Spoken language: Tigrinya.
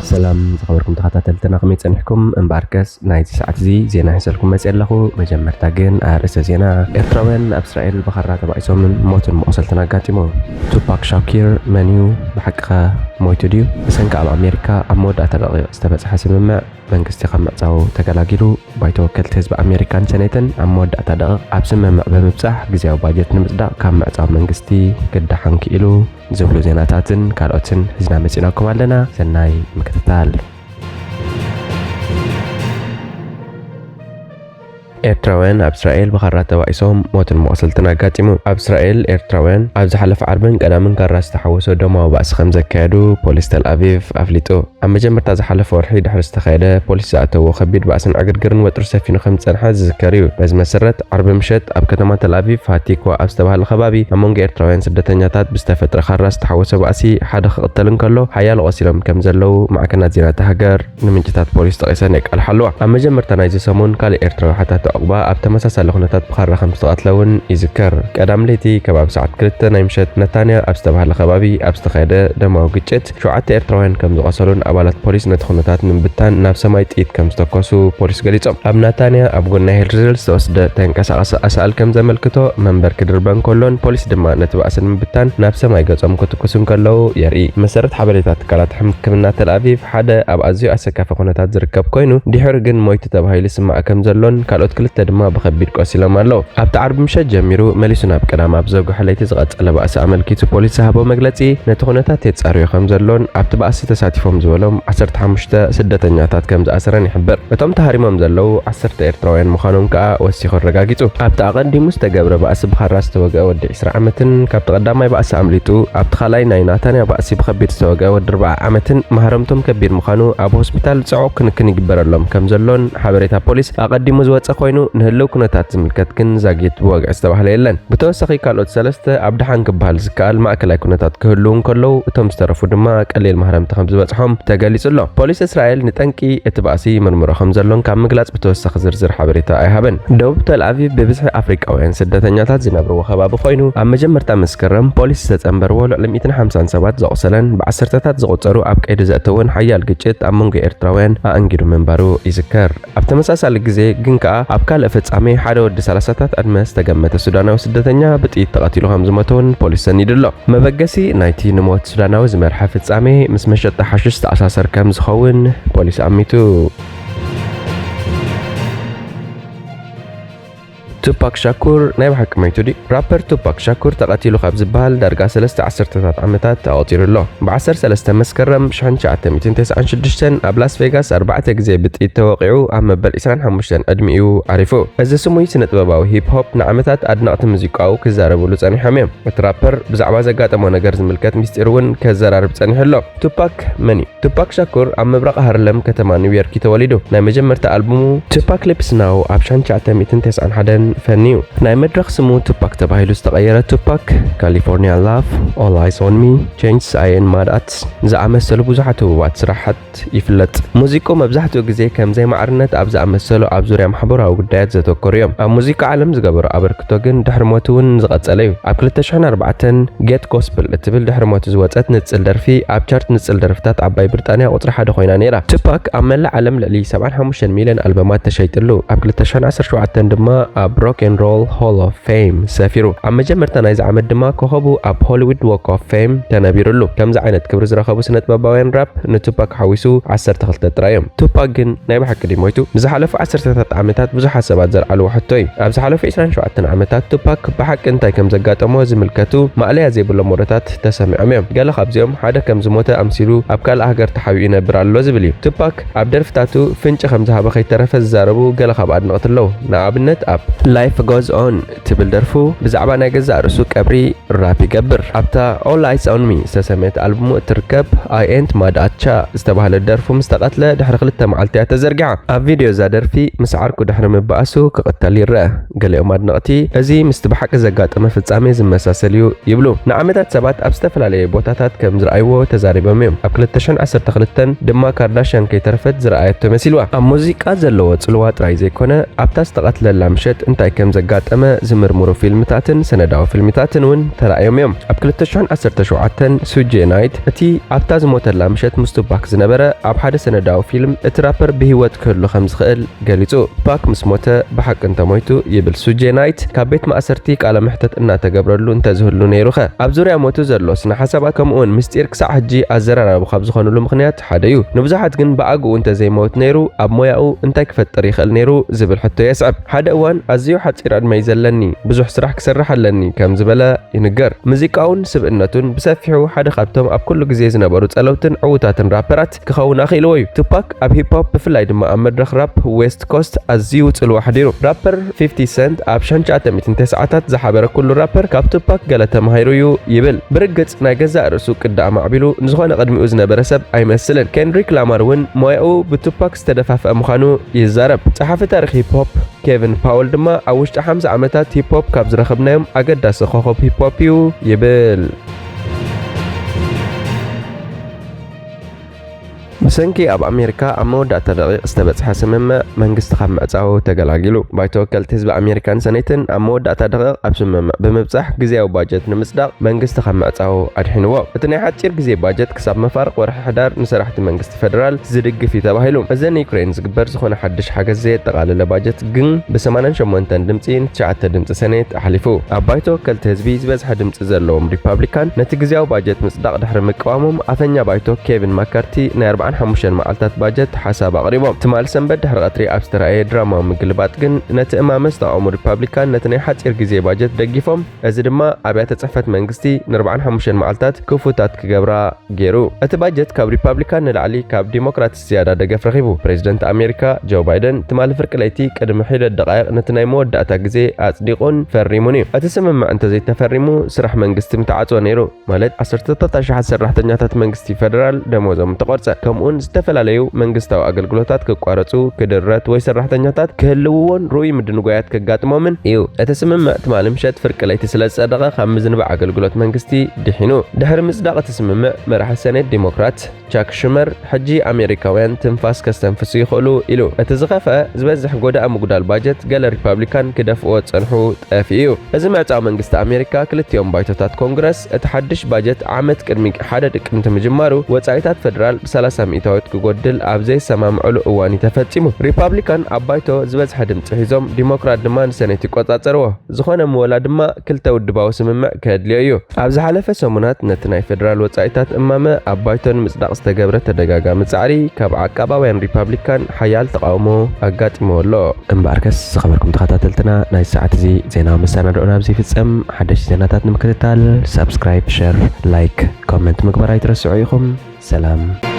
ሰላም ዝኸበርኩም ተኸታተልትና፣ ከመይ ጸኒሕኩም? እምበኣርከስ ናይዚ ሰዓት እዚ ዜና ሒዘልኩም መጽእ ኣለኹ። መጀመርታ ግን ኣርእስተ ዜና። ኤርትራውያን ኣብ እስራኤል ብኻራ ተባኢሶምን ሞትን መቑሰልትን ኣጋጢሙ። ቱፓክ ሻኪር መን እዩ? ብሓቂ ሞይቱ ድዩ? ብሰንኪ ኣብ ኣሜሪካ ኣብ መወዳእታ ደቂቕ ዝተበጽሐ ስምምዕ መንግስቲ ካብ ምዕጻው ተገላጊሉ። ባይቶ ወከልቲ ህዝቢ ኣሜሪካን ሰኔትን ኣብ መወዳእታ ደቂቕ ኣብ ስምምዕ ብምብጻሕ ግዜያዊ ባጀት ንምጽዳቕ ካብ ምዕጻው መንግስቲ ክደሓን ክኢሉ። ዝብሉ ዜናታትን ካልኦትን ሒዝና መጺናኩም ኣለና። ሰናይ ምክትታል። ኤርትራውያን ኣብ እስራኤል ብኻራ ተባኢሶም ሞትን መቑሰልትን ኣጋጢሙ። ኣብ እስራኤል ኤርትራውያን ኣብ ዝሓለፈ ዓርብን ቀዳምን ካራ ዝተሓወሶ ደማዊ ባእሲ ከም ዘካየዱ ፖሊስ ተል ኣቪቭ ኣፍሊጡ። ኣብ መጀመርታ ዝሓለፈ ወርሒ ድሕሪ ዝተኻየደ ፖሊስ ዝኣተዎ ከቢድ ባእስን ዕግርግርን ወጥሪ ሰፊኑ ከም ዝጸንሐ ዝዝከር እዩ። በዚ መሰረት ዓርቢ ምሸት ኣብ ከተማ ተል ኣቪቭ ሃቲኳ ኣብ ዝተባህለ ከባቢ ኣብ መንጎ ኤርትራውያን ስደተኛታት ብዝተፈጥረ ካራ ዝተሓወሰ ባእሲ ሓደ ክቕተል እንከሎ ሓያሎ ቆሲሎም ከም ዘለዉ ማዕከናት ዜና እታ ሃገር ንምንጭታት ፖሊስ ጠቒሰን የቃልሓ ኣለዋ። ኣብ መጀመርታ ናይዚ ሰሙን ካልእ ኤርትራዊ ሓታቲ ዑቕባ ኣብ ተመሳሳሊ ኩነታት ብኻራ ከም ዝተቐትለ እውን ይዝከር። ቀዳም ለይቲ ከባቢ ሰዓት ክልተ ናይ ምሸት ነታንያ ኣብ ዝተባህለ ከባቢ ኣብ ዝተኻየደ ደማዊ ግጭት ሸውዓተ ኤርትራውያን ከም ዝቖሰሉን ኣባላት ፖሊስ ነቲ ኩነታት ንምብታን ናብ ሰማይ ጥይት ከም ዝተኮሱ ፖሊስ ገሊጾም። ኣብ ናታንያ ኣብ ጎኒ ሄልዝል ዝተወስደ ተንቀሳቓሲ ኣሳእል ከም ዘመልክቶ መንበር ክድርበ እንከሎን ፖሊስ ድማ ነቲ ባእሲ ንምብታን ናብ ሰማይ ገጾም ክትኩሱ እንከለዉ የርኢ። መሰረት ሓበሬታ ትካላት ሕክምና ተል ኣቪቭ ሓደ ኣብ ኣዝዩ ኣሰካፊ ኩነታት ዝርከብ ኮይኑ ድሕሪ ግን ሞይቱ ተባሂሉ ይስማዕ ከም ዘሎን ካልኦት ክልተ ድማ ብኸቢድ ቆሲሎም ኣለዉ። ኣብቲ ዓርቢ ምሸት ጀሚሩ መሊሱ ናብ ቀዳም ኣብ ዘጉሐ ለይቲ ዝቐጸለ ባእሲ ኣመልኪቱ ፖሊስ ዝሃቦ መግለጺ ነቲ ኩነታት የጻርዮ ከም ዘሎን ኣብቲ ባእሲ ተሳቲፎም ዝበሎም ዓሰርተ ሓሙሽተ ስደተኛታት ከም ዝኣሰረን ይሕብር። እቶም ተሃሪሞም ዘለዉ ዓሰርተ ኤርትራውያን ምዃኖም ከኣ ወሲኹ ኣረጋጊጹ። ኣብቲ ኣቐዲሙ ዝተገብረ ባእሲ ብኻራ ዝተወግአ ወዲ ዕስራ ዓመትን ካብቲ ቀዳማይ ባእሲ ኣምሊጡ ኣብቲ ካልኣይ ናይ ናታንያ ባእሲ ብኸቢድ ዝተወግአ ወዲ ኣርብዓ ዓመትን ማህረምቶም ከቢድ ምዃኑ ኣብ ሆስፒታል ጽዑቕ ክንክን ይግበረሎም ከም ዘሎን ሓበሬታ ፖሊስ ኣቐዲሙ ዝወጸ ኮይኑ ንህልው ኩነታት ዝምልከት ግን ዛጊት ብወግዒ ዝተባህለ የለን። ብተወሳኺ ካልኦት ሰለስተ ኣብ ደሓን ክበሃል ዝከኣል ማእከላይ ኩነታት ክህልዉ እንከለዉ እቶም ዝተረፉ ድማ ቀሊል ማህረምቲ ከም ዝበጽሖም ተገሊጹ ኣሎ። ፖሊስ እስራኤል ንጠንቂ እቲ ባእሲ ይምርምሮ ከም ዘሎን ካብ ምግላጽ ብተወሳኺ ዝርዝር ሓበሬታ ኣይሃበን። ደቡብ ተል ኣቪቭ ብብዝሒ ኣፍሪቃውያን ስደተኛታት ዝነብርዎ ከባቢ ኮይኑ ኣብ መጀመርታ መስከረም ፖሊስ ዝተጸንበርዎ ልዕሊ ሚእትን ሓምሳን ሰባት ዘቑሰለን ብዓሰርተታት ዝቑጸሩ ኣብ ቀይዲ ዘእተወን ሓያል ግጭት ኣብ መንጎ ኤርትራውያን ኣኣንጊዱ ምንባሩ ይዝከር። ኣብ ተመሳሳሊ ግዜ ግን ከኣ ኣብ ካልእ ፍጻሜ ሓደ ወዲ ሰላሳታት ዕድመ ዝተገመተ ሱዳናዊ ስደተኛ ብጥይት ተቐቲሉ ከም ዝሞተ እውን ፖሊስ ሰኒዱ ኣሎ። መበገሲ ናይቲ ንሞት ሱዳናዊ ዝመርሐ ፍጻሜ ምስ መሸጣ ሓሽሽ ዝተኣሳሰር ከም ዝኸውን ፖሊስ ኣሚቱ። ቱፓክ ሻኩር ናይ ብሓቂ ሞይቱ ድዩ? ራፐር ቱፓክ ሻኩር ተቐቲሉ ካብ ዝበሃል ዳርጋ ሰለስተ ዓሰርተታት ዓመታት ኣቑጺሩ ኣሎ። ብ ዓሰርተ ሰለስተ መስከረም ሽሕን ትሽዓተ ሚእትን ተስዓን ሽዱሽተን ኣብ ላስ ቬጋስ ኣርባዕተ ግዜ ብጥይት ተወቒዑ ኣብ መበል ዕስራን ሓሙሽተን ዕድሚኡ ዓሪፉ። እዚ ስሙይ ስነ-ጥበባዊ ሂፕ ሆፕ ንዓመታት ኣድነቕቲ ሙዚቃኡ ክዛረብሉ ጸኒሖም እዮም። እቲ ራፐር ብዛዕባ ዘጋጠሞ ነገር ዝምልከት ሚስጢር እውን ከዘራርብ ጸኒሑ ኣሎ። ቱፓክ መን እዩ? ቱፓክ ሻኩር ኣብ ምብራቕ ሃርለም ከተማ ኒውዮርክ እዩ ተወሊዱ። ናይ መጀመርታ ኣልቡሙ ቱፓክ ሊፕስ ናው ኣብ ሽሕን ትሽዓተ ሚእትን ተስዓን ሓደን ፈንዩ። ናይ መድረኽ ስሙ ቱፓክ ተባሂሉ ዝተቐየረ ቱፓክ፣ ካሊፎርኒያ ላቭ፣ ኦል ኣይስ ኦን ሚ፣ ቼንጅስ ኣየን ማድ ኣትስ ዝኣመሰሉ ብዙሓት ህቡባት ስራሓት ይፍለጥ። ሙዚቁ መብዛሕትኡ ግዜ ከም ዘይማዕርነት ኣብ ዝኣመሰሉ ኣብ ዙርያ ማሕበራዊ ጉዳያት ዘተኮሩ እዮም። ኣብ ሙዚቃ ዓለም ዝገበሮ ኣበርክቶ ግን ድሕሪ ሞቱ እውን ዝቐጸለ እዩ። ኣብ ክልተ ሽሕን ኣርባዕተን ጌት ጎስፕል እትብል ድሕሪ ሞቱ ዝወጸት ንጽል ደርፊ ኣብ ቻርት ንጽል ደርፍታት ዓባይ ብሪጣንያ ቁጽሪ ሓደ ኮይና ነይራ። ቱፓክ ኣብ መላእ ዓለም ልዕሊ ሰብዓን ሓሙሽተን ሚልዮን ኣልበማት ተሸይጥሉ። ኣብ ክልተ ሽሕን ዓሰርተ ሸውዓተን ድማ ኣብ ሮክ ኤን ሮል ሆል ኦፍ ፌም ሰፊሩ። ኣብ መጀመርታ ናይዚ ዓመት ድማ ኮኸቡ ኣብ ሆሊውድ ዎክ ኦፍ ፌም ተነቢሩሉ። ከምዚ ዓይነት ክብሪ ዝረኸቡ ስነ-ጥበባውያን ራፕ ንቱፓክ ሓዊሱ ዓሰርተ ክልተ ጥራይ እዮም። ቱፓክ ግን ናይ ብሓቂ ድዩ ሞይቱ? ንዝሓለፉ ዓሰርተታት ዓመታት ብዙሓት ሰባት ዘልዓልዎ ሕቶ እዩ። ኣብ ዝሓለፉ ዕስራን ሸውዓተን ዓመታት ቱፓክ ብሓቂ እንታይ ከም ዘጋጠሞ ዝምልከቱ ማእለያ ዘይብሎም ወረታት ተሰሚዖም እዮም። ገለ ካብዚኦም ሓደ ከም ዝሞተ ኣምሲሉ ኣብ ካልእ ሃገር ተሓቢኡ ይነብር ኣሎ ዝብል እዩ። ቱፓክ ኣብ ደርፍታቱ ፍንጪ ከም ዝሃበ ከይተረፈ ዝዛረቡ ገለ ካብ ኣድነቕቲ ኣለዉ። ንኣብነት ኣብ ላይፍ ጎዝ ኦን ትብል ደርፉ ብዛዕባ ናይ ገዛእ ርእሱ ቀብሪ ራፕ ይገብር። ኣብታ ኦል ኣይስ ኦን ሚ ዝተሰምየት ኣልቡሙ እትርከብ ኣይ ኤንት ማድ ኣት ቻ ዝተባህለት ደርፉ ምስ ተቐትለ ድሕሪ ክልተ መዓልቲ እያ ተዘርጊሓ። ኣብ ቪድዮ እዛ ደርፊ ምስ ዓርኩ ድሕሪ ምባኣሱ ክቕተል ይረአ። ገሊኦም ኣድነቕቲ እዚ ምስቲ ብሓቂ ዘጋጠመ ፍጻሜ ዝመሳሰል እዩ ይብሉ። ንዓመታት ሰባት ኣብ ዝተፈላለየ ቦታታት ከም ዝረኣይዎ ተዛሪቦም እዮም። ኣብ ክልተ ሽሕን ዓሰርተ ክልተን ድማ ካርዳሽያን ከይተረፈት ዝረኣየቶ መሲልዋ። ኣብ ሙዚቃ ዘለዎ ጽልዋ ጥራይ ዘይኮነ ኣብታ ዝተቐትለላ ምሸት እንታይ እንታይ ከም ዘጋጠመ ዝምርምሩ ፊልምታትን ሰነዳዊ ፊልምታትን እውን ተራእዮም እዮም። ኣብ ክልተ ሽሕን ዓሰርተ ሸውዓተን ሱጄ ናይት፣ እቲ ኣብታ ዝሞተላ ምሸት ምስ ቱፓክ ዝነበረ ኣብ ሓደ ሰነዳዊ ፊልም፣ እቲ ራፐር ብህይወት ክህሉ ከም ዝኽእል ገሊጹ። ቱፓክ ምስ ሞተ ብሓቂ እንተሞይቱ ይብል ሱጄ ናይት፣ ካብ ቤት ማእሰርቲ ቃለ መሕተት እናተገብረሉ እንተዝህሉ ነይሩኸ? ኣብ ዙርያ ሞቱ ዘሎ ስነ ሓሳባት ከምኡውን ምስጢር ክሳዕ ሕጂ ኣዘራራቢ ካብ ዝኾኑሉ ምኽንያት ሓደ እዩ። ንብዙሓት ግን ብኣግኡ እንተዘይመወት ነይሩ ኣብ ሞያኡ እንታይ ክፈጥር ይኽእል ነይሩ ዝብል ሕቶ የስዕብ። ሓደ እዋን ኣዝዩ ሓጺር ዕድመ እዩ ዘለኒ፣ ብዙሕ ስራሕ ክሰርሕ ኣለኒ ከም ዝበለ ይንገር። ሙዚቃውን ስብእነቱን ብሰፊሑ ሓደ ካብቶም ኣብ ኩሉ ግዜ ዝነበሩ ጸለውትን ዕዉታትን ራፐራት ክኸውን ኣኽኢልዎ እዩ። ቱፓክ ኣብ ሂፕ ሆፕ ብፍላይ ድማ ኣብ መድረኽ ራፕ ዌስት ኮስት ኣዝዩ ጽልዋ ኣሕዲሩ። ራፐር ፊፍቲ ሰንት ኣብ ሽሕን ትሽዓተ ሚእትን ተስዓታት ዝሓበረ ኩሉ ራፐር ካብ ቱፓክ ገለ ተማሂሩ እዩ ይብል። ብርግጽ ናይ ገዛእ ርእሱ ቅዲ ኣማዕቢሉ ንዝኾነ ቅድሚኡ ዝነበረ ሰብ ኣይመስልን። ኬንድሪክ ላማር እውን ሞያኡ ብቱፓክ ዝተደፋፍአ ምዃኑ ይዛረብ። ጸሓፊ ታሪኽ ሂፕ ሆፕ ኬቪን ፓወል ድማ ኣብ ውሽጢ ሓምሳ ዓመታት ሂፕ ሆፕ ካብ ዝረኸብናዮም ኣገዳሲ ኮኸብ ሂፕ ሆፕ እዩ ይብል። ብሰንኪ ኣብ ኣሜሪካ ኣብ መወዳእታ ደቂቕ ዝተበጽሐ ስምምዕ መንግስቲ ካብ ምዕጻው ተገላጊሉ። ባይቶ ወከልቲ ህዝቢ ኣሜሪካን ሰኔትን ኣብ መወዳእታ ደቂቕ ኣብ ስምምዕ ብምብጻሕ ግዜያዊ ባጀት ንምጽዳቕ መንግስቲ ካብ ምዕጻው ኣድሒንዎ። እቲ ናይ ሓጺር ግዜ ባጀት ክሳብ መፋርቕ ወርሒ ሕዳር ንሰራሕቲ መንግስቲ ፌደራል ዝድግፍ እዩ ተባሂሉ። እዚ ንዩክሬን ዝግበር ዝኾነ ሓድሽ ሓገዝ ዘየጠቓለለ ባጀት ግን ብሰማንያን ሸሞንተን ድምጺ ንትሽዓተ ድምጺ ሰኔት ኣሕሊፉ። ኣብ ባይቶ ወከልቲ ህዝቢ ዝበዝሐ ድምጺ ዘለዎም ሪፓብሊካን ነቲ ግዜያዊ ባጀት ምጽዳቕ ድሕሪ ምቅዋሞም ኣፈኛ ባይቶ ኬቪን ማካርቲ ናይ ኣርባዓን ሓሙሽተን መዓልታት ባጀት ሓሳብ ኣቕሪቦም። ትማል ሰንበት ድሕሪ ቀትሪ ኣብ ዝተራእየ ድራማዊ ምግልባጥ ግን ነቲ እማመ ዝተቓወሙ ሪፓብሊካን ነቲ ናይ ሓጺር ግዜ ባጀት ደጊፎም። እዚ ድማ ኣብያተ ጽሕፈት መንግስቲ ንኣርባዓን ሓሙሽተን መዓልታት ክፉታት ክገብራ ገይሩ። እቲ ባጀት ካብ ሪፓብሊካን ንላዕሊ ካብ ዲሞክራት ዝያዳ ደገፍ ረኺቡ። ፕሬዚደንት ኣሜሪካ ጆ ባይደን ትማሊ ፍርቂ ለይቲ ቅድሚ ሒደት ደቃይቕ ነቲ ናይ መወዳእታ ግዜ ኣጽዲቑን ፈሪሙን እዩ። እቲ ስምምዕ እንተዘይተፈሪሙ ስራሕ መንግስቲ ምተዓጽወ ነይሩ፣ ማለት ዓሰርተታት ኣሽሓት ሰራሕተኛታት መንግስቲ ፌደራል ደሞዞም ምተቖርጸ፣ ከምኡውን ዝተፈላለዩ መንግስታዊ ኣገልግሎታት ክቋረጹ፣ ክድረት ወይ ሰራሕተኛታት ክህልውዎን ርኡይ ምድንጓያት ከጋጥሞምን እዩ። እቲ ስምምዕ ትማሊ ምሸት ፍርቂ ለይቲ ስለ ዝጸደቐ ካብ ምዝንባዕ ኣገልግሎት መንግስቲ ድሒኑ። ድሕሪ ምጽዳቕ እቲ ስምምዕ መራሒ ሰኔት ዲሞክራት ቻክ ሹመር ሕጂ ኣሜሪካውያን ትንፋስ ከስተንፍሱ ይኽእሉ ኢሉ። እቲ ዝኸፍአ ዝበዝሕ ጎዳኢ ምጉዳል ባጀት ገለ ሪፓብሊካን ክደፍእዎ ዝጸንሑ ጠፊኡ እዩ። እዚ ምዕጻው መንግስቲ ኣሜሪካ ክልቲኦም ባይቶታት ኮንግረስ እቲ ሓድሽ ባጀት ዓመት ቅድሚ ሓደ ጥቅምቲ ምጅማሩ ወጻኢታት ፌደራል ብሰላሳ ሚእታዊት ክጎድል ኣብ ዘይሰማምዕሉ እዋን እዩ ተፈጺሙ። ሪፓብሊካን ኣብ ባይቶ ዝበዝሐ ድምጺ ሒዞም፣ ዲሞክራት ድማ ንሰኔት ይቆጻጸርዎ። ዝኾነ ምወላ ድማ ክልተ ውድባዊ ስምምዕ ከድልዮ እዩ። ኣብ ዝሓለፈ ሰሙናት ነቲ ናይ ፌደራል ወጻኢታት እማመ ኣብ ባይቶ ንምጽዳቕ ዝተገብረ ተደጋጋሚ ጻዕሪ ካብ ዓቃባውያን ሪፓብሊካን ሓያል ተቓውሞ ኣጋጢምዎ ኣሎ። እምበኣርከስ ዝኸበርኩም ተኸታተልትና ናይ ሰዓት እዚ ዜናዊ መሰናድኦና ኣብዚ ይፍጸም። ሓደሽቲ ዜናታት ንምክትታል ሳብስክራይብ፣ ሸር፣ ላይክ፣ ኮመንት ምግባር ኣይትረስዑ ኢኹም። ሰላም።